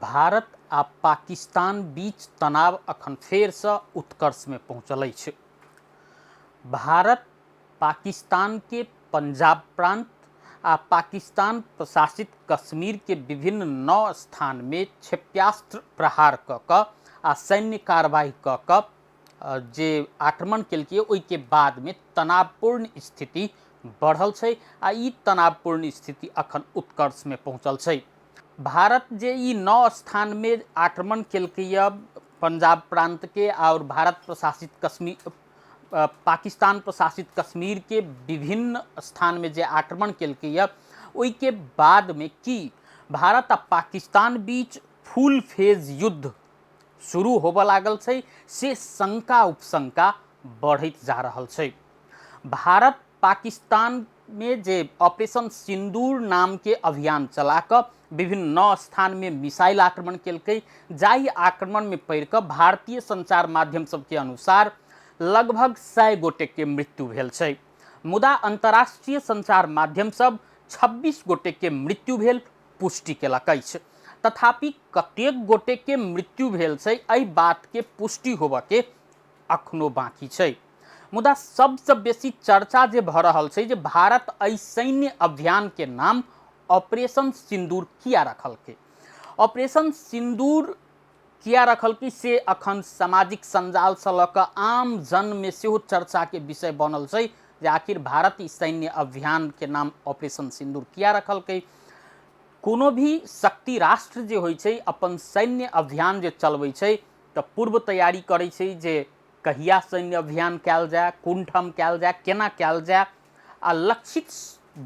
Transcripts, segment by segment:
भारत आ पाकिस्तान बीच तनाव अखन फेरसँ उत्कर्षमे पहुँचल अछि। भारत पाकिस्तानके पंजाब प्रांत आ पाकिस्तान प्रशासित कश्मीरके विभिन्न 9 स्थानमे क्षेप्यास्त्र प्रहार कऽ कऽ आ सैन्य कार्रवाई कऽ कऽ जे आक्रमण केलकै ओहिके बादमे तनावपूर्ण स्थिति बढ़ल छै आ ई तनावपूर्ण स्थिति अखन उत्कर्षमे पहुँचल छै। भारत जे ई 9 स्थानमे आक्रमण केलकैए पंजाब प्रांतके आओर भारत प्रशासित कश्मीर पाकिस्तान प्रशासित कश्मीरके विभिन्न स्थानमे जे आक्रमण केलकैए ओहिके बादमे की भारत आ पाकिस्तान बीच फुल फेज युद्ध शुरू होबऽ लागल छै से शंका उपशंका बढ़ैत जा रहल छै। भारत पाकिस्तानमे जे ऑपरेशन सिंदूर नामके अभियान चला कऽ विभिन्न 9 स्थानमे मिसाइल आक्रमण केलकै, जाहि आक्रमणमे पड़ि कऽ भारतीय संचार माध्यम सबके अनुसार लगभग 100 गोटेके मृत्यु भेल छै, मुदा अंतर्राष्ट्रीय संचार माध्यम सब 26 गोटेके मृत्यु भेल पुष्टि केलक अछि। तथापि कतेक गोटेके मृत्यु भेल छै एहि बातके पुष्टि होबऽके अखनो बाँकी छै। मुदा सबसँ बेसी चर्चा जे भऽ रहल छै जे भारत एहि सैन्य अभियानके नाम ऑपरेशन सिंदूर किया रखलकै, ऑपरेशन सिंदूर किया रखलकै से अखन सामाजिक सञ्जालसँ लऽ कऽ आम जनमे सेहो चर्चाके विषय बनल छै जे आखिर भारत ई सैन्य अभियानके नाम ऑपरेशन सिंदूर किया रखलकै। कोनो भी शक्ति राष्ट्र जे होइ छै अपन सैन्य अभियान जे चलबै छै तऽ पूर्व तैयारी करै छै जे कहिया सैन्य अभियान कयल जाय, कोन ठाम कयल जाय, केना कयल जाय आ लक्षित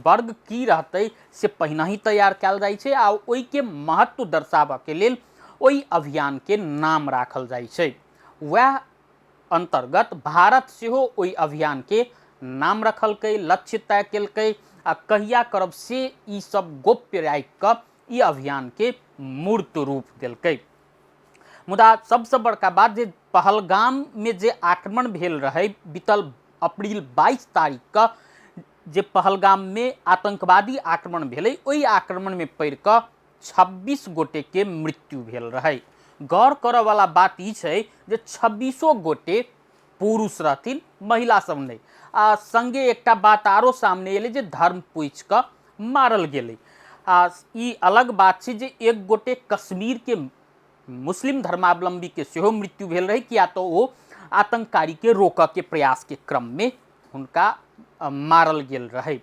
वर्ग की रहतै से पहिनहि तैयार कयल जाइ छै आ ओहिके महत्व दर्शाबऽके लेल ओहि अभियानके नाम राखल जाइ छै। वएह अन्तर्गत भारत सेहो ओहि अभियानके नाम रखलकै, लक्ष्य तय केलकै आ कहिया करब से ई सब गोप्य राखि कऽ ई अभियानके मूर्त रूप देलकै। मुदा सबसँ बड़का बात जे पहलगाममे जे आक्रमण भेल रहै बीतल अप्रील 22 तारीखके जे पहलगाममे आतंकवादी आक्रमण भेलै ओहि आक्रमणमे पड़ि कऽ 26 गोटेके मृत्यु भेल रहै। गौर करऽवला बात ई छै जे 26 गोटे पुरुष रहथिन, महिला सब नहि। आ संगे एकटा बात आरो सामने एलै जे धर्म पूछि कऽ मारल गेलै। आ ई अलग बात छै जे एक गोटे कश्मीरके मुस्लिम धर्मावलंबीके सेहो मृत्यु भेल रहै, किया तऽ ओ आतंककारीके रोकऽके प्रयासके क्रममे हुनका मारल गेल रहै।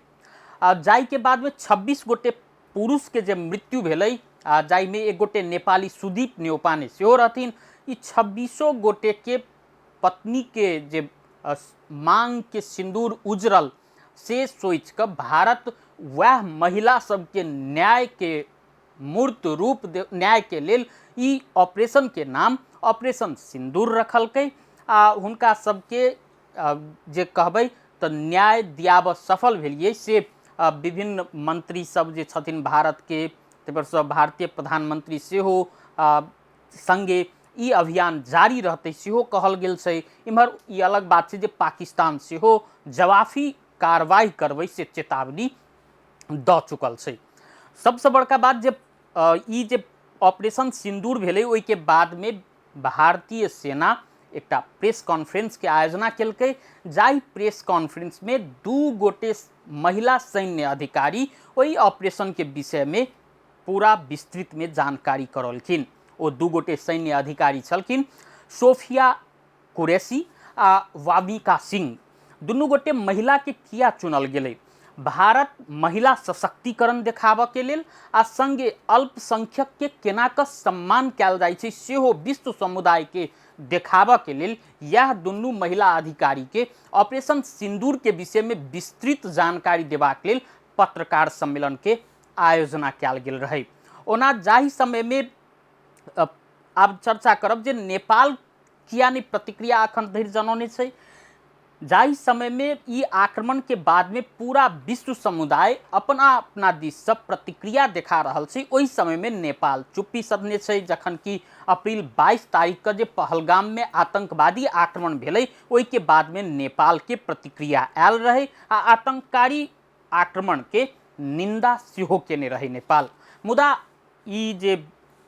आ जाहिके बादमे 26 गोटे पुरुषके जे मृत्यु भेलै आ जाहिमे एक गोटे नेपाली सुदीप न्यौपाने सेहो रहथिन, ई 26 गोटेके पत्नीके जे मांगके सिन्दूर उजरल से सोचि कऽ भारत वएह महिला सबके न्यायके मूर्त रूप न्यायके लेल ई ऑपरेशनके नाम ऑपरेशन सिन्दूर रखलकै आ हुनका सबके जे कहबै तऽ न्याय दियाबऽ सफल भेलियै से विभिन्न मंत्री सब जे छथिन भारतके, ताहिपरसँ भारतीय प्रधानमंत्री सेहो संगे ई अभियान जारी रहतै सेहो कहल गेल छै। इम्हर ई अलग बात छै जे पाकिस्तान सेहो जवाफी कार्रवाई करबै से चेतावनी दऽ चुकल छै। सबसँ बड़का बात जे ई जे ऑपरेशन सिन्दूर भेलै ओहिके बादमे भारतीय सेना एकटा प्रेस कॉन्फ्रेंसके आयोजना केलकै, जाहि प्रेस कॉन्फ्रेंसमे 2 गोटे महिला सैन्य अधिकारी ओहि ऑपरेशनके विषयमे पूरा विस्तृतमे जानकारी करौलखिन। ओ 2 गोटे सैन्य अधिकारी छलखिन, सोफिया कुरैशी आ वामिका सिंह। दुनू गोटे महिलाके किया चुनल गेलै? भारत महिला सशक्तिकरण देखाबऽके लेल आ संगे अल्पसंख्यकके केना कऽ सम्मान कयल जाइ छै सेहो विश्व समुदायके देखाबऽके लेल यएह दुनू महिला अधिकारीके ऑपरेशन सिन्दूरके विषयमे विस्तृत जानकारी देबाक लेल पत्रकार सम्मेलनके आयोजना कयल गेल रहै। ओना जाहि समयमे आब चर्चा करब जे नेपाल किया नहि प्रतिक्रिया अखन धरि जनौने छै। जाहि समयमे ई आक्रमणके बादमे पूरा विश्व समुदाय अपना अपना दिससँ प्रतिक्रिया देखा रहल छै, ओहि समयमे नेपाल चुप्पी सधने छै। जखन कि अप्रील 22 तारीखके जे पहलगाममे आतंकवादी आक्रमण भेलै ओहिके बादमे नेपालके प्रतिक्रिया आयल रहै आ आतंककारी आक्रमणके निंदा सेहो केने रहै नेपाल। मुदा ई जे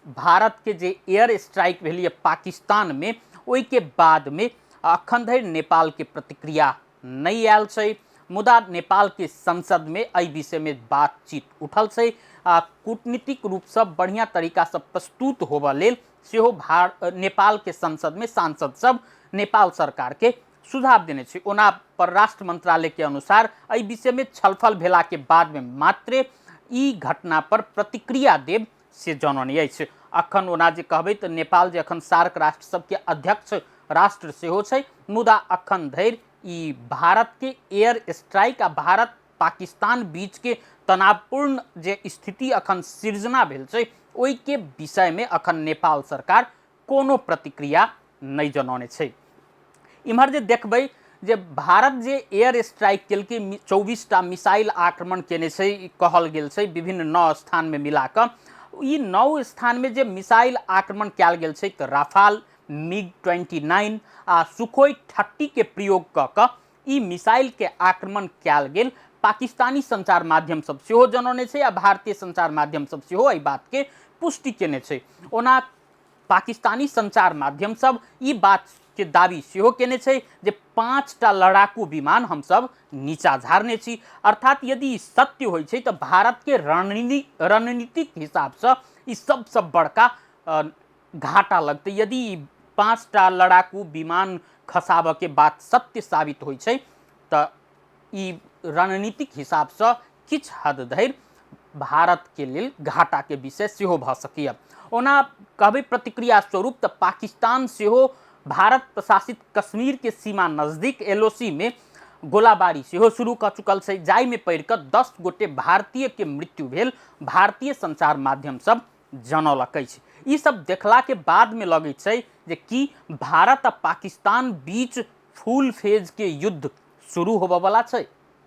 भारतके जे एयर स्ट्राइक भेल यऽ पाकिस्तानमे, ओहिके बादमे अखन धरि नेपालके प्रतिक्रिया नहि आयल छै। मुदा नेपालके संसदमे एहि विषयमे बातचीत उठल छै आ कूटनीतिक रूपसँ बढ़िआँ तरीकासँ प्रस्तुत होबऽ लेल सेहो नेपालके संसदमे सांसद सब नेपाल सरकारके सुझाव देने छै। ओना परराष्ट्र मंत्रालयके अनुसार एहि विषयमे छलफल भेलाके बादमे मात्रे ई घटना पर प्रतिक्रिया देब से जनौने अछि। अखन ओना जे कहबै तऽ नेपाल जे अखन सार्क राष्ट्र सबके अध्यक्ष राष्ट्र सेहो छै, मुदा अखन धरि ई भारतके एयर स्ट्राइक आ भारत पाकिस्तान बीचके तनावपूर्ण जे स्थिति अखन सृजना भेल छै ओहिके विषयमे अखन नेपाल सरकार कोनो प्रतिक्रिया नहि जनौने छै। इम्हर जे देखबै जे भारत जे एयर स्ट्राइक केलकै, 24टा मिसाइल आक्रमण केने छै कहल गेल छै विभिन्न 9 स्थानमे मिला कऽ। ई 9 स्थानमे जे मिसाइल आक्रमण कयल गेल छै तऽ राफाल, मिग 29 आ सुखोई 30 के प्रयोग कऽ कऽ ई मिसाइलके आक्रमण कयल गेल पाकिस्तानी संचार माध्यम सब सेहो जनौने छै आ भारतीय संचार माध्यम सब सेहो एहि बातके पुष्टि केने छै। ओना पाकिस्तानी संचार माध्यम सब ई बात के दावी सेहो केने छै जे 5टा लड़ाकू विमान हमसब नीचा झाड़ने छी। अर्थात यदि ई सत्य होइ छै तऽ भारत के रणनीतिक हिसाबसँ ई सबसँ बड़का घाटा लगतै। यदि ई 5टा लड़ाकू विमान खसाबऽके बात सत्य साबित होइ छै तऽ ई रणनीतिक हिसाबसँ किछु हद धरि भारतके लेल घाटाके विषय सेहो भऽ सकैए। ओना कहबै प्रतिक्रिया स्वरूप तऽ पाकिस्तान सेहो भारत प्रशासित कश्मीरके सीमा नजदीक एल ओ सी मे गोलाबारी सेहो शुरू कऽ चुकल छै, जाहिमे पड़ि कऽ 10 गोटे भारतीयके मृत्यु भेल भारतीय संचार माध्यम सब जनौलक अछि। ई सब देखलाके बादमे लगै छै जे कि भारत आ पाकिस्तान बीच फुल फेजके युद्ध शुरू होबऽवला छै।